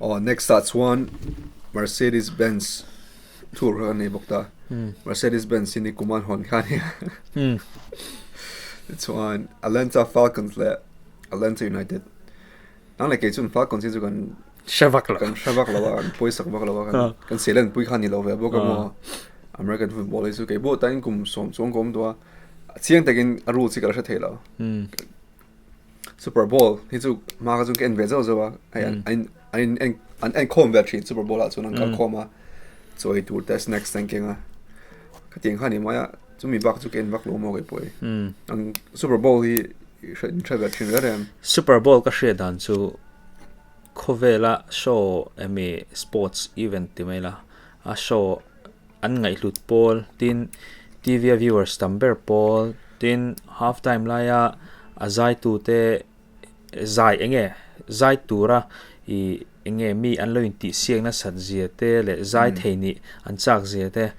Aw next ah chuan Mercedes Benz tour kha kan nei bawk ta. Mercedes Benz hi nikum an hawn kha a nia. Tichuan Atlanta Falcons leh Atlanta United. Nang leh kei chuan Falcons hi chu kan hre vak lo. Kan hre vak lo a, kan pawisak vak lo a, kan kan selen pui kha a ni lo ve bawk a maw. American football hi chu kei pawh tain kum sawm chuang ka awm tawh a, chiang takin a rules hi ka la hre thei lo. Super Bowl hi chu hma kha chu ka en ve zauh zauh a, hei an an an en an en khawm ve thin Super Bowl ah chuan an kal khawm a, chaw ei tur te snacks te an keng a, khatiang kha a ni mai a, chumi bak chu ka en vak lo maw kei pawh hi. Ang Super Bowl hi i hre in hre ve thin reng reng. Super Bowl ka hriat dan chu khawvela show emi sports event ti mai la, a show an ngaihhlut pawl tin T_V a viewers tam ber pawl tin half time laia a zai tute zai eng nge zai tura ih eng nge mi an lo intih siak nasat zia te leh zai thei nih an chak zia te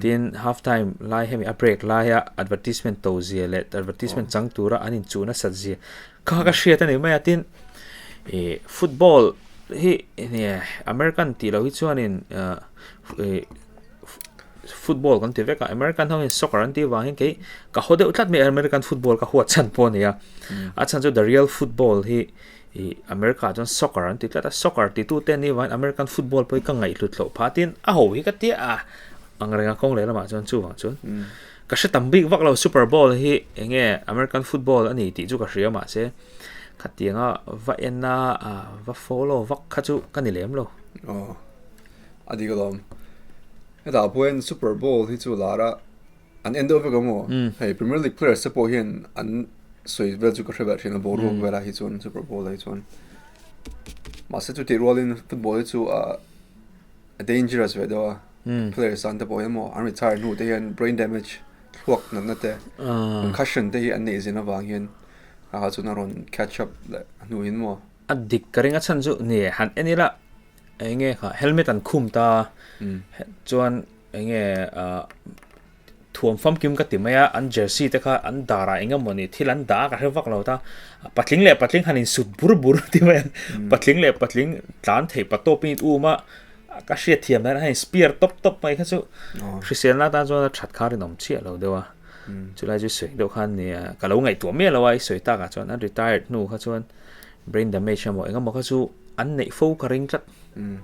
tin half time lai hemi a break laia advertisement to zia leh advertisement chang tura an inchuh nasat zia kha ka hriat a ni mai a tin ih football hi eng American tih loh hi chuanin ah. Ih football kan ti vek a American ho hian soccer an tih avangin kei ka haw deuh tlat mai a American football ka huat chhan pawh a ni a a chhan chu the real football hi ih America ah chuan soccer an ti tlat a soccer ti tu te an nih avangin American football pawh hi ka ngaihhlut loh phah tin a ho hi ka tia a ang reng a kawng leh lamah chuan chuvang chuan ka hre tam bik vak lo super bowl hi eng nge American football a ni tih chu ka hria mahse khatianga va en a va follow vak kha chu ka ni lem lo. A dik alawm. Hetah pawhin Super Bowl hi chu lar a, an en deuh vek ang maw? Hei Premier League players te pawh hian an sawi vel chu ka hre ve thin a, boruak velah hi chuan Super Bowl ah hi chuan. Mahse chutih rualin football hi chu a dangerous ve deuh a, players tan te pawh hian maw an retire hnu te hian brain damage thluak natna te, concussion te hi an neih zin avang hian a chuan a rawn catch up leh hnuin maw. A dik ka ring a chhan chu ni han en ila. Eng nge kha helmet an khum ta chuan eng nge ah thuam famkim ka ti mai a an jersey te kha an dar ah eng emaw ni thil an dah a ka hre vak lo ta patling leh patling han in sut bur bur ti mai a patling leh patling tlan theih pa tawp in um a ka hriat thiam dan a hei spear tawp tawp mai kha chu hriselna atan chuan a that kha a rinawm chiah lo deuh a chulai chu sawi deuh khan nia ka lo ngaihtuah miah lo a i sawi takah chuan an retired hnu kha chuan brain damage emaw eng emaw kha chu an neih fo ka ring tlat. Umm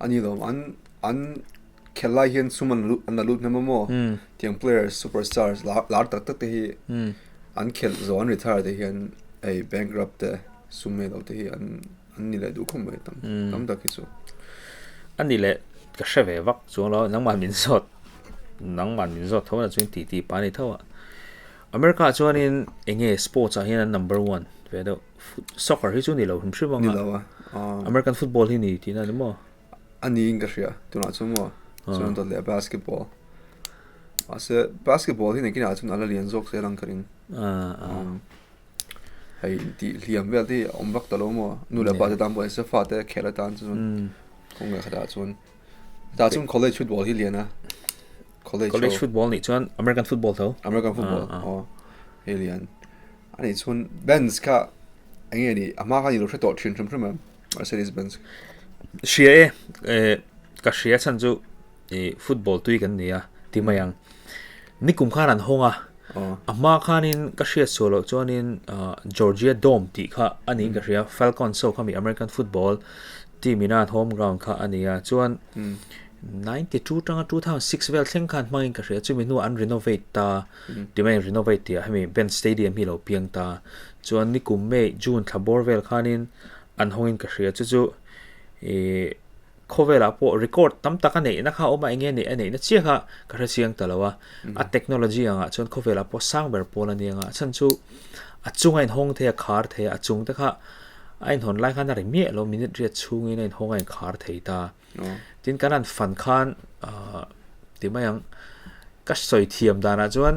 a ni lo an an khel lai hian sum an lut an la lut hnem a maw tiang players superstars lar lar tak tak te hi an khelh zawh an retire te hian hei bankrupt te sum nei lo te hi an an ni leh duh khawp mai tam tam tak hi chu. A ni leh ka hre ve vak chuang lo nangmah min zawt nangmah min zawt tho na chuan tih tih pa a ni tho a America ah chuanin eng nge sports ah hian an number one ve deuh. Soccer hi chu ni lo hrim hrim ang a. Ni lo a. American football hi ni tihna a ni maw? A niin ka hria tunah chuan maw? Chuan dawt leh basketball. Mahse basketball hi nakinah chuan a la lian zawk zel ang ka ring. Hei tih hliam vel te hi a awm vak ta lo maw? Nu leh pa te tan pawh nise fate khel atan chuan kawng leh khatah chuan. Tah chuan college football hi lian a. College college football nih chuan American football tho. American football aw hei lian. Ani chuan Benz kha eng nge ni a hma khan i lo hre tawh thin hrim hrim em Mercedes Benz. Hria e eh ka hria chhan chu ih football tui kan ni a ti mai ang. Nikum khan an hawng a a hma khanin ka hriat sual loh chuanin ah Georgia Dome tih kha a niin ka hria Falcons ho kha mi American football team ina an home ground kha a ni a chuan 92 tanga 2006 vel thleng khan hmangin ka hria chumi hnuah an renovate ta timai renovate tih ah hemi Benz Stadium hi lo piang ta chuan nikum May June thla bawr vel khanin an hawngin ka hria chu chu ih khawvelah pawh record tam tak a neihna kha a awm a eng nge neih a neihna chiah kha ka hre chiang ta lo a a technology angah chuan khawvelah pawh sang ber pawl a ni ang a chhan chu a chunga inhawng thei a khar thei a a chung te kha a inhawn lai khan a ri miah lo minute riat chhungin a inhawng a inkhar thei ta. Tin kan han fan khan ahh ti mai ang ka sawi thiam danah chuan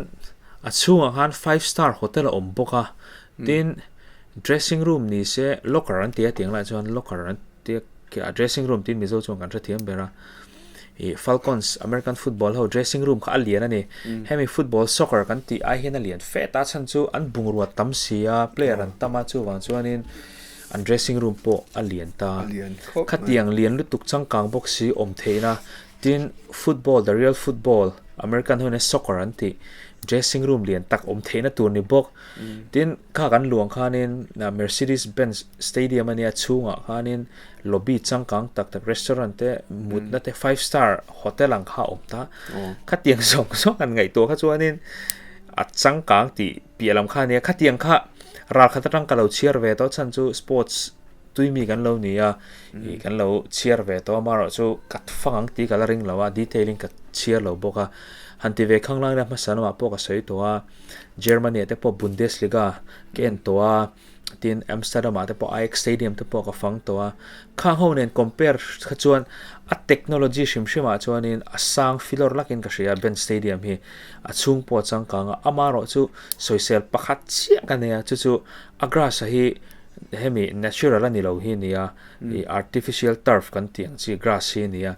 a chhungah khan five star hotel a awm bawk a tin dressing room ni se locker an ti a tiang lai chuan locker an ti a dressing room tin mizo chuan kan hrethiam ber a ih falcons american football ho dressing room kha a lian a ni hemi football soccer kan tih ai hian a lian fe ta chhan chu an bungrua tam si a player an tam a chuvang chuanin. An dressing room pawh a lian ta. Khatiang lian lutuk changkang bawk si awm theihna tin football the real football American ho hian soccer an tih dressing room lian tak awm theihna tur ni bawk. Tin kha kan luang khanin Mercedes Benz stadium a nia chhungah khanin lobby changkang tak tak restaurant te mutna te five star hotel ang kha a awm ta. Khatiang zawng zawng an ngaihtuah kha chuanin a changkang tih piah lam kha a nia. Khatiang kha ral khat atang ka lo chhiar ve tawh chhan chu sports tui mi kan lo ni a ih kan lo chhiar ve tawh a amaherawhchu ka fang ang tih ka la ring lo a detail in ka chhiar lo bawk a han ti ve khang lai ila hmasa lamah pawh ka sawi tawh a Germany ah te pawh Bundesliga ka en tawh a tin Amsterdam ah te pawh Ajax stadium te pawh ka fang tawh a khang ho nen compare kha chuan a technology hrim hrim ah chuanin a sang filawr lakin ka hria a Ben stadium hi a chhung pawh a changkang a amaherawhchu sawisel pakhat chiah ka nei a chu chu a grass a hi hemi natural a ni lo hi nia ih artificial turf kan tih ang chi grass hi nia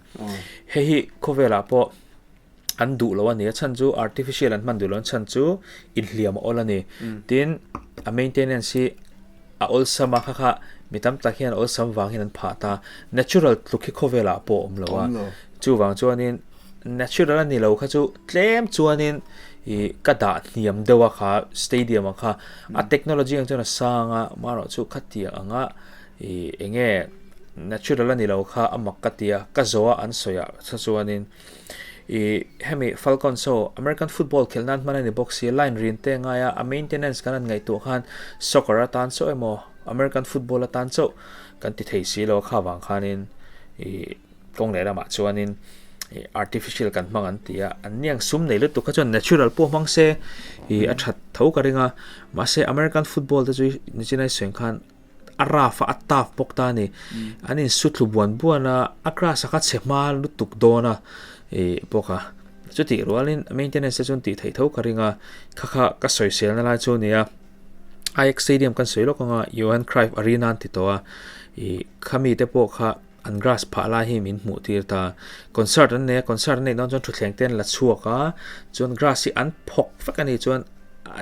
hei hi khawvelah pawh an duh lo a ni a chhan chu artificial an hman duh lo a chhan chu inhliam a awl a ni tin a maintenance hi a awlsam a kha kha mi tam tak hian awlsam vang hian an phah ta natural tluk hi khawvelah pawh a awm lo a chuvang chuanin natural a ni lo kha chu tlem chuanin ih ka dah hniam deuh a kha stadium ah kha a technology ang chuan a sang a amaherawh chu khatiang anga ih eng nge natural a ni lo kha a mak ka ti a ka zawh a an sawi ah kha chuanin ih hemi Falcons ho American football khelh nan hman a ni bawk si line rin te a ngai a a maintenance kan han ngaihtuah khan soccer atan chauh emaw American football atan chauh kan ti thei si lo a kha vang khanin ih. Kawng leh lamah chuanin ih artificial kan hmang an ti a, an niang sum nei lutuk kha chuan natural pawh hmang se ih a that tho ka ring a, mahse American football te chu nichin a i sawi ang khan a rough a a tough bawk ta a ni, an insu thlu buan buan a, a grass a kha chhe hma lutuk dawn a ih bawk a, chutih rualin maintenance te chuan tih theih tho ka ring a, kha kha ka sawiselna lai chu a ni a, Ajax Stadium kan sawi lawk ang a, Johan Cruyff Arena an ti tawh a, ih khami te pawh kha. An grass phah lai hi min hmuh tir ta. Concert an nei a, concert an neih dawn chuan thutthleng te an la chhuak a, chuan grass hi an phawk vek a ni chuan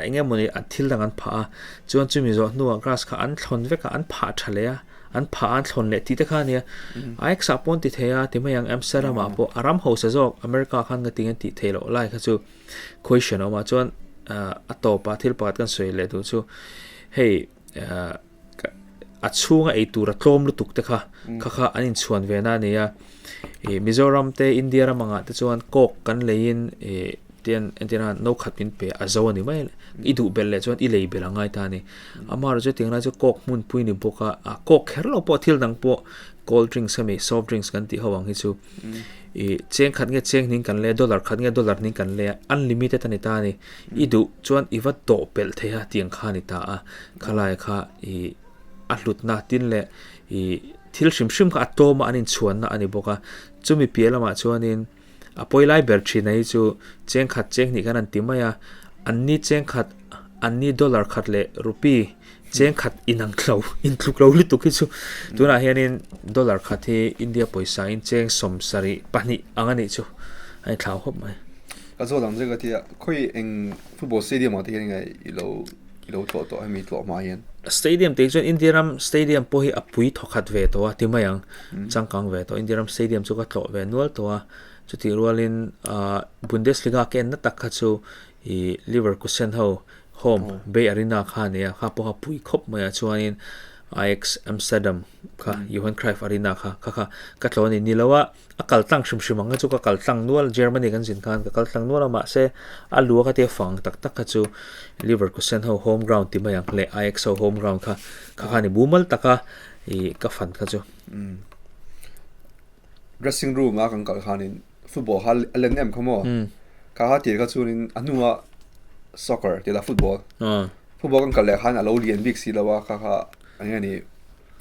eng nge mawni an thil dang an phah a, chuan chumi zawh hnuah grass kha an thlawn vek a, an phah tha leh a, an phah a an thlawn leh tih te kha a nia. Ajax ah pawh an ti thei a, ti mai ang Amsterdam ah pawh a ram hausa zawk America khan nga tinge tih theih loh lai kha chu question a awm a, chuan a tawpah thil pakhat kan sawi leh duh chu hei a chhunga ei tur a tlawm lutuk te kha kha kha an inchhuan ve na a ni a ih Mizoram te India ram angah te chuan coke kan leiin ih tian entir nan no khat min pe a zo a ni mai i duh belh leh chuan i lei belh a ngai ta a ni amaherawhchu chu tiang lai chu coke hmunpui ni bawk a ah coke kher lo pawh thil dang pawh cold drinks ami soft drinks kan tih ho ang hi chu ih cheng khat nge cheng hning kan lei a dollar khat nge dollar hning kan lei a unlimited a ni ta a ni i duh chuan i va tawh pelh thei a tiang kha a ni ta a khalai kha ih a hlutna tin leh ih thil hrim hrim kha a tlawm a an inchhuanna a ni bawk a chumi piah lamah chuanin a pawi lai ber thin a hi chu cheng khat cheng hnih khan an ti mai a an ni cheng khat an ni dollar khat leh rupee cheng khat inang tlo intluk lo lutuk hi chu tunah hianin dollar khat hi India pawisa in cheng 72 ang a nih chu a inthlau khawp mai. Ka zawt ang che ka tia khawi eng football stadium ah te hian nge i lo i lo tlawh tawh hemi tlawh hma hian. Stadium te hi chuan India ram stadium pawh hi a pui thawkhat ve tawh a ti mai ang changkang ve tawh India ram stadium chu ka tlawh ve nual tawh a chutih rualin ah Bundesliga ka en na tak kha chu ih Leverkusen ho home Bay Arena kha a ni a kha pawh kha pui khawp mai a chuanin Ajax Amsterdam kha Johan Cruyff Arena kha kha kha ka tlawh a ni ni lo a. A kal tlang hrim hrim ang kha chu ka kal tlang nual Germany kan zin khan ka kal tlang nual a mahse a lu a kha tia fang tak tak kha chu Leverkusen ho home ground ti mai ang leh Ajax ho home ground kha kha kha ni mumal taka ih ka fan kha chu. Dressing room a kan kal khanin football kha a len em kha maw kha kha tir kha chuanin a hnungah soccer ti la football football kan kal leh khan a lo lian bik si lo a kha kha eng nge ni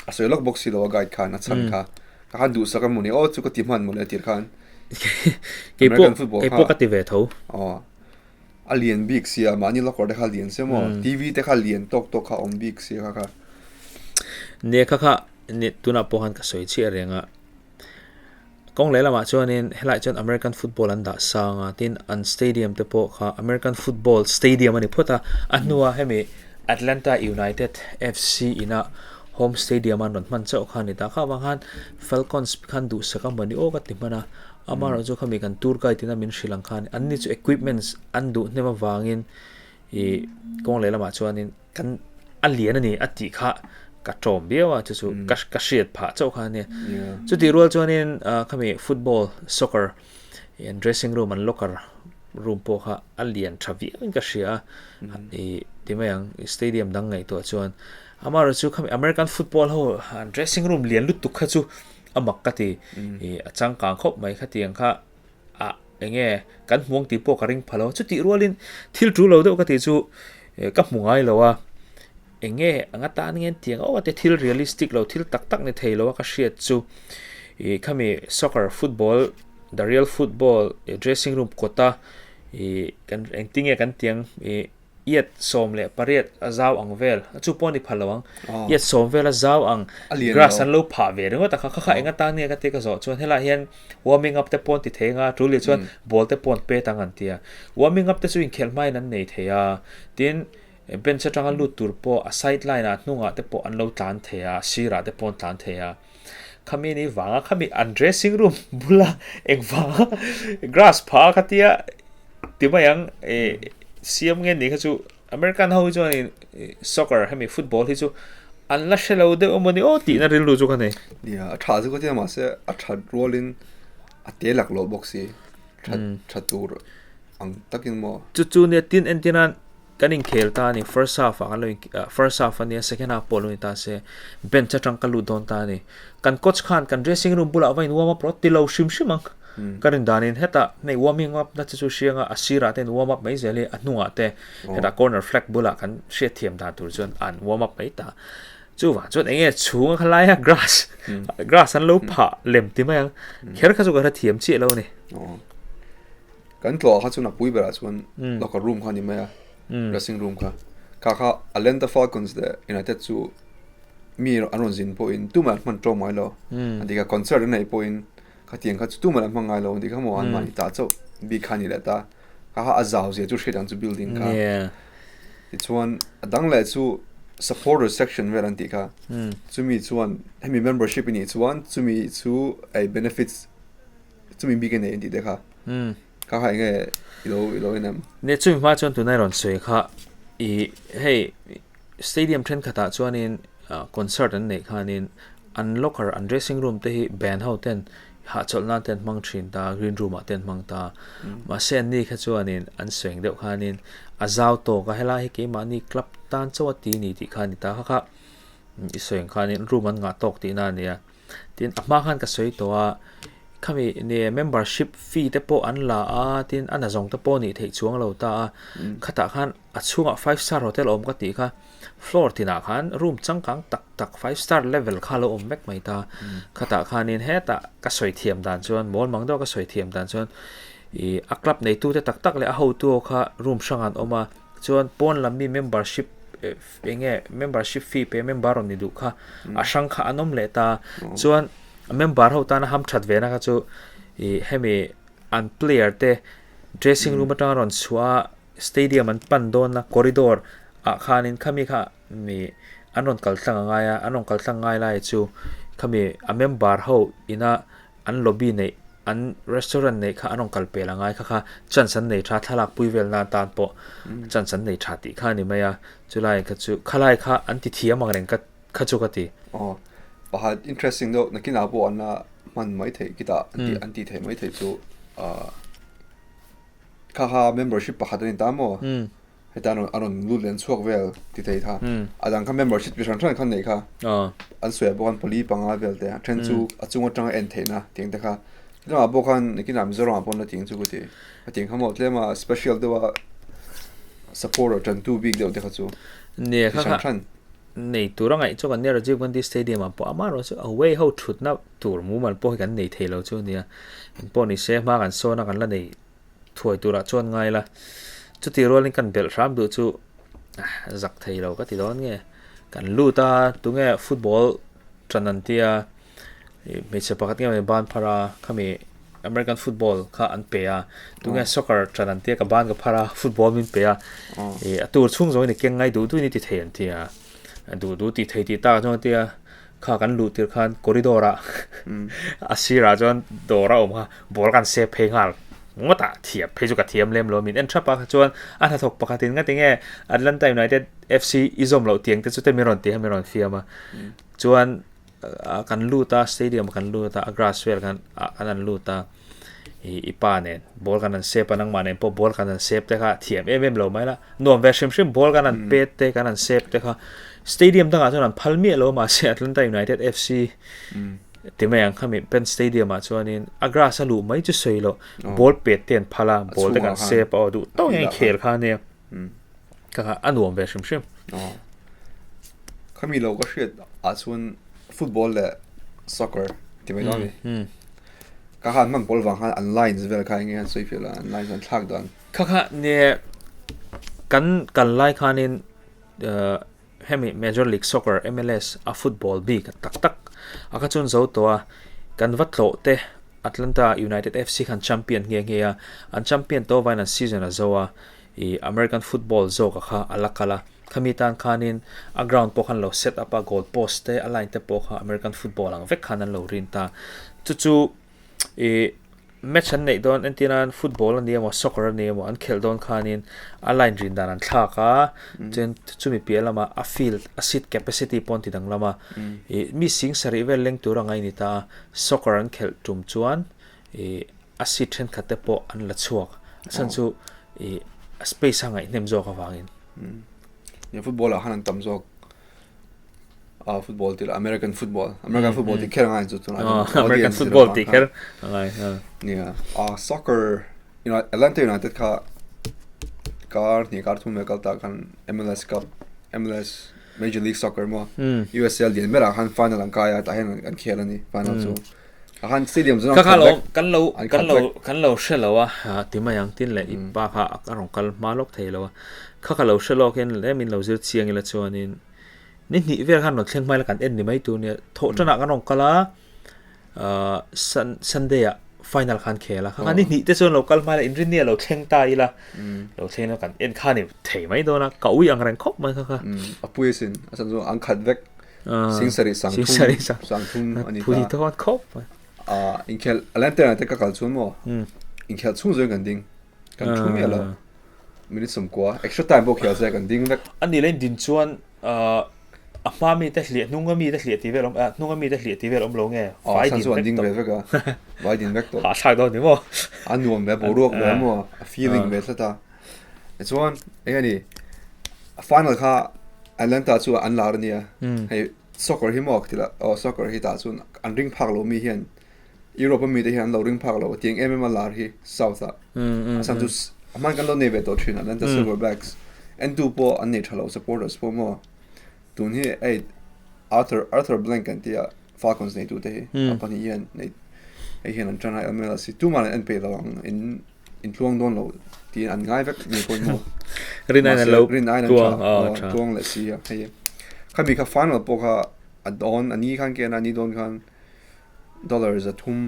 a sawi lawk bawk si lo a guide khan a chhan kha. Ka han duhsak a mawni aw chu ka ti hman mawle tir khan. Kei pawh kei pawh ka ti ve tho. Aw a lian bik sia mahni locker te kha lian sia maw TV te kha lian tawk tawk kha awm bik sia kha kha. Nia kha kha ni tunah pawh khan ka sawi chiah reng a. Kawng leh lamah chuanin helaiah chuan American football an dah sang a tin an stadium te pawh kha American football stadium a ni phawt a a hnuah hemi Atlanta United FC ina. Home stadium an rawn hman chauh kha a ni ta. Kha avang khan Falcons khan duhsak a mawni aw ka ti hman a, amaherawhchu khami kan tour guide ina min hrilh ang khan anni chu equipments an duh hnem avangin ih kawng lehlamah chuanin kan a lian a ni a tih kha ka tawm viau a chu chu ka ka hriat phah chauh kha a nia. Chutih rual chuanin khami football soccer an dressing room an locker room pawh kha a lian tha viauin ka hria a ih ti mai ang stadium dang ngaihtuah chuan amaherawhchu khami American football ho an dressing room lian lutuk kha chu a mak ka ti ih a changkang khawp mai khatiang kha ah enge kan hmuang tih pawh ka ring pha lo chutih rualin thil tul lo deuh ka tih chu ka hmu ngai lo a enge anga tan nge tiang aw te thil realistic lo thil tak tak ni thei lo a ka hriat chu ih khami soccer football the real football dressing room kawta ih kan engtinge kan tiang ih iat 18 a zau ang vel a chu pawh a ni phal lo ang iat sawm vel a zau ang grass an lo phah ve ringawt a kha kha kha eng atan nge ka ti ka zawh chuan helaiah hian warming up te pawh an ti thei anga tul leh chuan ball te pawh an pet ang an ti a warming up te chu inkhelh hmain an nei thei a tin bench atanga lut tur pawh a side line ah hnungah te pawh an lo tlan thei a sirah te pawh an tlan thei a khami ni vanga khami an dressing room bula engvanga grass phah kha tia ti mai ang eh siam nge ni kha chu American ho hi chuan soccer hemi football hi chu an la hre lo deuh emaw ni aw tihna rilru chu ka nei. Nia a tha chu ka tia mahse a that rualin a te lak loh bawk si tha tha tur ang takin maw. Chu chu nia tin entir a Kan inkhel ta a ni, first half ah kan lo in first half a nia second half pawh lo ni ta se bench atang ka lut dawn ta a ni. Kan coach khan kan dressing room bulah va in warm up rawh ti lo hrim hrim ang. Ka rin danin hetah hei warming up na che chu hriang a, a sirah te in warm up mai zel hi a hnungah te hetah corner flag bulah kan hriatthiam dan tur chuan an warm up mai ta. Chuvang chuan eng nge chhunga kha laia grass grass an lo phah lem ti mai ang. Kher kha chu ka hrethiam chiah lo a ni. Kan tlawh kha chuan a pui berah chuan locker room kha a ni mai a, dressing room kha. Kha kha Atlanta Falcons leh United chu mi an rawn zin pawhin tumah an hman tawng ngai lo. An ti kha concert an neih pawhin khatiang kha chu tumah an hmang ngai lo an ti kha maw an mahni ta chauh bik kha a ni leh ta. Kha kha a zau zia chu hriat ang chu building kha. Tichuan a dang leh chu supporter section vel an tih kha. Chumi chuan hemi membership i nih chuan chumi chu ei benefits chumi bik a nei an tih te kha. Kha kha enge i lo i lo en em? Ne chumi hma chuan tunai rawn sawi kha i hei stadium thenkhatah chuanin concert an neih khanin an locker an dressing room te hi band ho ten hahchawlh nan te an hmang thin ta green room ah te an hmang ta mahse an ni kha chuanin an sawi deuh khanin a zau tawk a helai hi keimahni club tan chauh a ti a ni tih kha a ni ta kha kha i sawi ang khanin room an ngah tawk tihna a ni a. Tin, a hma khan ka sawi tawh a, khami ne membership fee te pawh an la a, tin a nazawng te pawh nih theih chuang lo ta a, khatah khan a chhungah five star hotel a awm ka tih kha, floor tinah khan room changkang tak tak five star level kha a lo awm vek mai ta, khatah khanin hetah ka sawi thiam dan chuan mawl mang deuh ka sawi thiam dan chuan ih a club neitu te tak tak leh a hotu ho kha room hrangah an awm a, chuan pawn lam mi membership eng nge membership fee pe member rawn ni duh kha a hrang kha an awm leh ta chuan member ho tana ham that ve na kha chu ih hemi an player te dressing room atanga rawn chhuah a stadium an pan dawn a corridor ah khanin khami kha mi an rawn kal tlang a ngai a an rawn kal tlang ngai lai chu khami a member ho ina an lobby neih an restaurant neih kha an rawn kal pel a ngai kha kha chance an nei tha thlalak pui vel nan tan pawh chance an nei tha tih kha a ni mai a chulai kha chu khalai kha an ti thiam ang reng ka kha chu ka ti. Aw pakhat interesting deuh nakinah pawh an la hman mai theih kitah an ti an ti thei mai thei chu ah kha kha membership pakhat a ni ta maw? Heta an rawn lut leh an chhuak vel ti thei kha. A dang kha membership chi hran hran kha an neih kha. An sawi ah pawh khan pali panga vel te a then chu a chung atanga en theihna tiang te kha. Tlangah pawh khan nikinah Mizoram ah pawh an la tiang chu ka ti. A tiang kha maw tlem a special deuh a supporter tantu bik deuh te kha chu. Nia kha kha nei tur a ngaih chu kan nia Rajiv Gandhi Stadium ah pawh amaherawh chu away ho thutna tur mumal pawh hi kan nei thei lo chu nia. Engpawh ni se hma kan sawn a kan la nei thuai turah chuan ngai la chutih rualin kan belh hram duh chu zak thei lo ka ti dawn nge kan lut a tunge football tan an tia ih hmeichhe pakhat nge mawni ban phar a khami American football kha an pe a tunge soccer tan an tia ka ban ka phar a football min pe a ih a tur chhung zawngin i keng ngai duh duhin i ti thei an tia. Du du ti thei ti ta chuan tia kha kan luh tir khan corridor ah a sirah chuan dawr a awm kha ball kan sep phei nghal ngawt ah thiam phei chu ka thiam lem lo min en thap a chuan a hnathawk pakhat in ngati nge Atlanta United FC i zawm loh tiang te chu te min rawn ti a min rawn fiam a chuan kan lut a stadium kan lut a a grass vel khan ah khan an lut a ih i pa nen ball kan han sep a nangmah nen pawh ball kan han sep te kha thiam em em lo mai la nuam ve hrim hrim ball kan han pet te kan han sep te kha stadium dangah chuan an phal miah lo mahse Atlanta United FC ti mai ang khami Penn Stadium ah chuanin a grass a luh mai chu sawi loh ball pet te an phal a ball te kan sep a aw duh tawk hian khel kha ania ka kha a nuam ve hrim hrim. Khami lo ka hriat ah chuan football leh soccer ti mai dawn a ni. Ka khan hman pawl vang khan an lines vel kha enge an sawi fiah la, an lines an thlak dan. Kha kha ne kan kal lai khanin hemi Major League Soccer, MLS, a football bik tak tak a kha chuan zo tawh a, kan va tlawh te Atlanta United FC khan champion nghe nghe a, an champion tawh avangin an season a zo a, ih American football zawk a kha a la kal a, khami tan khanin a ground pawh khan lo set up a, goal post te a line te pawh kha American football ang vek khan an lo rin ta. Chu chu ih match an neih dawn entir nan football a ni emaw soccer a ni emaw an khelh dawn khanin a line rin dan an thlak a, chuan chumi piah lamah a field a seat capacity pawh an ti danglam a, ih mi sing sarih vel leng tur ang a ni ta a, soccer an khelh tum chuan ih a seat thenkhat te pawh an la chhuak a chhan chu ih a space a ngaihnem zawk avangin. Nia football ah khan an tam zawk a football tih lah American football American football tih kher a ngai chu tunah chuan American football tih kher a ngai nia a soccer Atlanta United kha kar hnih kar thum vel kal tah khan MLS cup MLS Major League Soccer maw USL lian berah khan final an kai a tah hian an khel a ni final chu. Han stadium chu kan lo kan lo kan lo kan lo hre lo a ti mai ang tin leh i pa kha a rawn kal hma lawk thei lo a kha ka lo hre lawk hian leh min lo zir chiang ila chuanin ni hnih vel khan rawn thleng hma ila kan en ni mai tur nia thawh tanah kan rawn kal a sunday ah final khan khel a kha kha ni hnih te chuan lo kal hma ila inrin ni a lo thleng ta ila lo thleng ila kan en kha ni thei mai dawn a ka ui ang reng khawp mai kha kha a pui asin a chhan chu an khat vek Singsarih sangthum sangthum a ni ta. Pui khawp mai. Ah inkhel Atlanta te ka kal chuan maw inkhel chhung zawng kan ding kan thu miah lo minute sawmkua extra time pawh khel se kan ding vek. Ani leh din chuan a hma mi te hliah hnung a mi te hliah tih vel awm hnung a mi te hliah tih vel awm lo nge vai din vek tawh. Ve vek a vai din vek tawh. Hahthlak dawn ni maw. A nuam ve boruak ve maw a feeling ve tlat a. Tichuan eng a ni final kha Atlanta chu an lar a nia hei soccer hi maw tila aw soccer hi tah chuan an ring phak lo mi hian Europe a mi te hian an lo ring phak lo tiang em em a lar hi south ah a chhan chu a hman kan lo nei ve tawh thin Atlanta Silverbacks en tu pawh an nei tha lo supporters pawh maw tun hi hei Arthur Arthur Blank an tia Falcons nei tu te hi a pahnih hian nei hei hian an tan a MLS hi tumah an en peih lo ang in intluang dawn lo tiin an ngai vek ni pawhin maw rin aiin an lo rin aiin an tha tluang leh si a hei khami kha final pawh kha a dawn a ni khan ken a ni dawn khan dollar za thum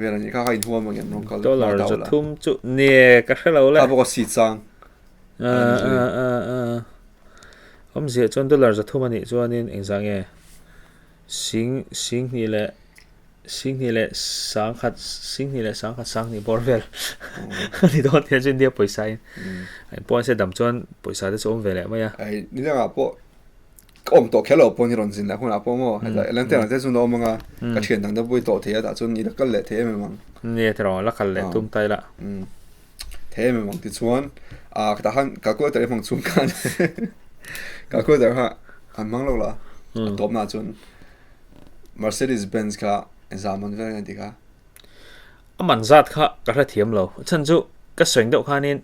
vel a ni kha kha inhuam ang em rawng kal dollar za thum chu ne ka hre lo le kha pawh ka si chang awmzia chuan dollar za thum a nih chuanin engzah nge sing sing hnih leh Singhnih leh sangkhat, singhnih leh sangkhat sanghnih bawr vel a ni dawn tia chu India pawisa in a in pawh se dam chuan pawisa te chu awm ve leh mai a. Ai ni dangah pawh ka awm tawh kher lo pawh ni rawn zin leh hunah pawh maw heta Elantian ah te chuan a awm anga ka thian dang te pawh i tawh thei a tah chuan i la kal leh thei em em ang. Nia tiraw la kal leh tum ta ila. Thei em em ang tichuan ah tah khan calculator i hmang chung khan calculator kha han hmang lo la a tawpna ah chuan Mercedes Benz kha zam an vel nge ti kha. A man zat kha ka hre thiam lo. A chhan chu ka sawi deuh khanin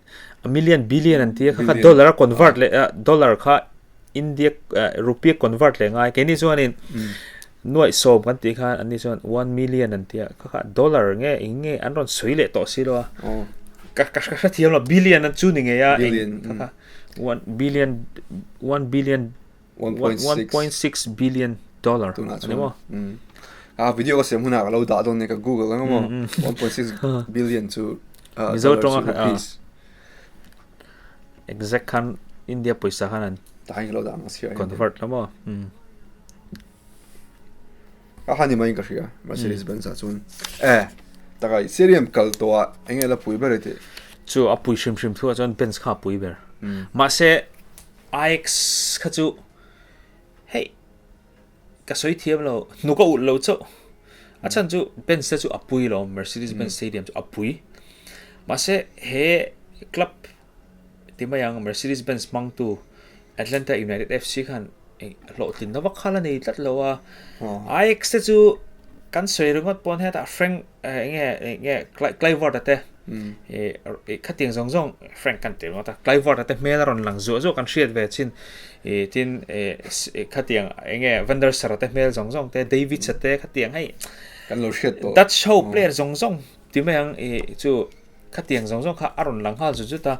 a million billion an tia kha kha dollar a convert leh a dollar kha India rupee convert leh ngai keini chuanin nuaih sawm kan tih khan anni chuan one million an tia kha kha dollar nge eng nge an rawn sawi leh tawh si lo a ka ka hre thiam lo billion an chu ni ngei a eng kha kha one billion one billion 1.6 billion dollar tunah chuan a video ka siam hunah ka lo dah dawn nia ka google ang maw 1.6 billion chu Mizo tawnga rupees exact khan India pawisa khan an Tahin ka lo dah ang a chhiar hian. Convert la maw? Umm. A han ni maiin ka hria Mercedes Benz ah chuan e taka stadium kal tawh ah eng nge la pui ber e tih. Chu a pui hrim hrim thu ah chuan Benz kha a pui ber. Mahse IX kha chu hei ka sawi thiam lo hnuk a ulh lo chauh. A chhan chu Benz te chu a pui lo Mercedes Benz stadium chu a pui. Mahse he club ti mai ang Mercedes Benz hmangtu Atlanta United FC khan hlawhtlinna vak kha la nei tlat lo a. Ajax te chu kan sawi ringawt pawn hetah Frank enge enge Kluivert a te khatiang zawng zawng Frank kan ti ringawt a Kluivert a te hmel a rawn lang zuah zuah kan hriat ve chin tin khatiang enge Van der Sar a te hmel zawng zawng te Davids a te khatiang hei kan lo hriat tawh Dutch ho player zawng zawng ti mai ang chu Khatiang zawng zawng kha a rawn lang nghal zut zut a,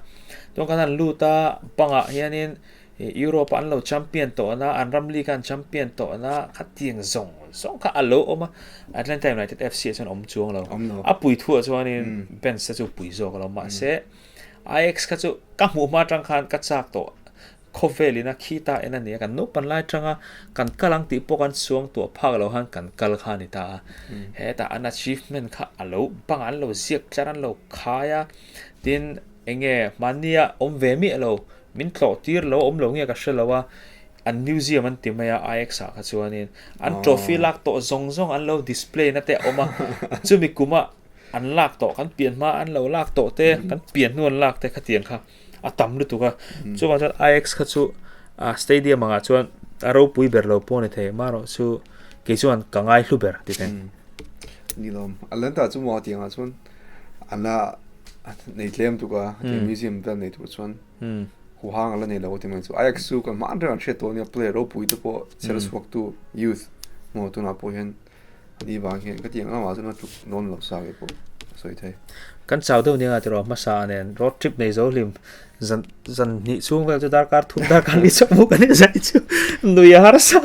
chuan kan han lut a, bangah hianin Europe ah an lo champion tawh na, an ram league ah an champion tawh na, khatiang zawng zawng kha a lo awm a, Atlanta United FC ah chuan a awm chuang lo. A pui thuah chuanin Benz te chu pui zawk a lo mahse Ajax kha chu ka hmuh hma atang khan ka chak tawh. Khawvel ina khi ta en a ni a, kan naupan lai atanga kan kal ang tih pawh kan suang tuah phak lo khan kan kal kha a ni ta a. Hetah an achievement kha a lo bang an lo ziak tlar an lo khai a, tin eng nge mahnia awm ve miah lo, min tlawh tir lo awm lo nge ka hre lo a, an museum an ti mai a IX ah kha chuanin an trophy lak tawh zawng zawng an lo display na te a awm a, chumi kuma an lak tawh kan pian hma an lo lak tawh te, kan pian hnu an lak te khatiang kha. a tam lutuk a chuvang chuan IX kha chu a stadium angah chuan a ropui ber lo pawh a ni thei amaherawh chu kei chuan ka ngai hlu ber ti thei. Ni lawm a lenta chu maw tiangah chuan an la nei tlem tuk a tiang museum vel nei tur chuan huhang a la nei lo ti mai chu IX chu kan hman reng an hriat tawh ania player ropui te pawh chher chhuak tu youth maw tunah pawh hian Ni vang hian ka tiang lamah chuan a tluk dawn lo sa kei pawh a sawi thei. Kan chau deuh nia tiraw hmasa nen road trip nei zo hlim zan zan hnih chhung vel chu darkar thum darkar li chauh mu kan inzai chu nui a harsa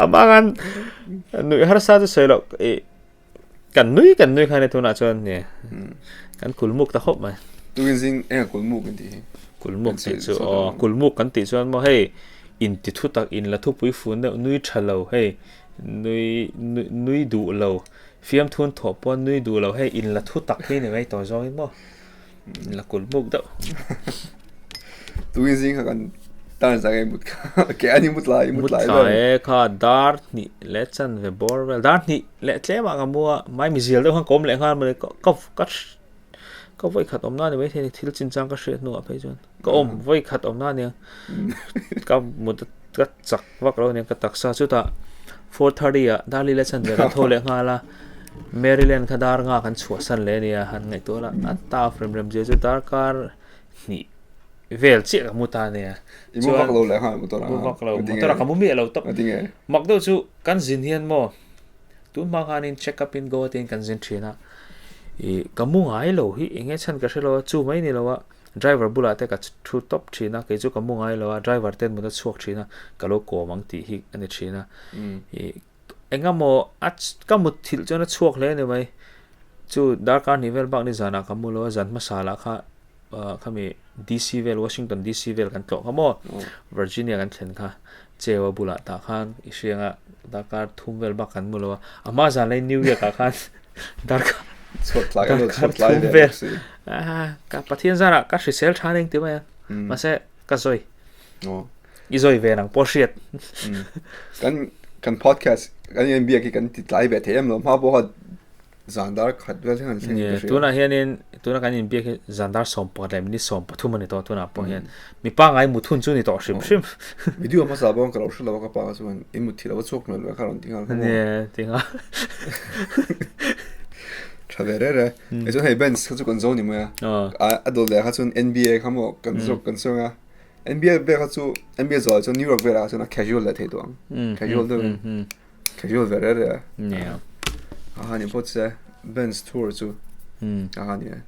amah khan nui harsa chu sawi loh ih kan nui kan nui khan e tunah chuan ni kan kulmuk ta khawp mai. Tukin zing eng a kulmuk in tih hi? Kulmuk tih chu aw kulmuk kan tih chuan maw hei inti thu tak in la thupui fun deuh nui tha lo hei nui nui duh lo fiamthun thawh pawn nui duh lo hei in la thu tak hi ni mai tawh zawngin maw in la kulmuk deuh. Tukin zing kha kan Tan zang ei mut kha ke ani mut lai mut lai ber. E kha dar hnih leh chan ve bawr vel dar hnih leh tlem ah ka mu a mai mi zial deuh khan ka awm leh nghal mawle ka ka ka ka vawi khat awm na ni maithei thil chinchang ka hriat hnuah phei chuan ka awm vawi khat awm na ania ka mut ka chak vak lo ania ka taksa chutah 4:30 ah dar li leh chan ve kan tho leh nghal a Maryland kha dar nga kan chhuahsan leh ania han ngaihtuah la a taf rem rem zia chu darkar hnih vel chiah ka mu ta ania. I mu vak lo leh nghal motor a. Mu vak lo, motor a ka mu miah lo tawp. Mak deuh chu kan zin hian maw tun hma khanin check up in Goa te in kan zin thin a. I ka mu ngai lo hi eng nge chhan ka hre lo a, chu mai ni lo a driver bulah te ka thu tawp thin a, kei chu ka mu ngai lo a, driver ten mut a chhuak thin a, ka lo kawm ang tih hi a ni thin a. I engemaw a ka mut thilh chuan a chhuak hle a ni mai. Chu darkar hnih vel bak ni zanah ka mu lo a, zan hmasa lah kha khami DC vel Washington DC vel kan tlawh kha maw Virginia kan thlen kha Chewa bulah tah khan i hrianga darkar thum vel bak kan mu lo a, a hma zan lai New York ah khan darkar darkar thum vel ka Pathian zarah ka hrisel tha ning ti mai a mahse ka zawi i zawi ve nang pawh hriat kan kan podcast kan in biak hi kan ti tlai ve thei em lo hma pawh kha Zan dar khat vel hian an thleng in ka hria. Tunah hianin tuna kan inbiak hi zan dar 14 leh minute 13 a ni tawh tunah pawh hian mi pangngai mut hun chu ni tawh hrim hrim. Video hmasa pawh ka lo hre lo a ka pa chuan in mut thih lo a chhuak hmel ve kha rawn ti nghal kha maw. Nia ti nghal. Tha ve re re. E chuan hei Benz kha chu kan zo ni mai a. A dawt leh kha chuan NBA kha maw kan zawk kan sawi ang a. NBA vel kha chu NBA zawh ah chuan New York velah chuan a casual leh thei tawh ang. Casual deuh in. Casual ve re re a. Nia. A ha ni phawt se Benz tour chu. A ha ni e.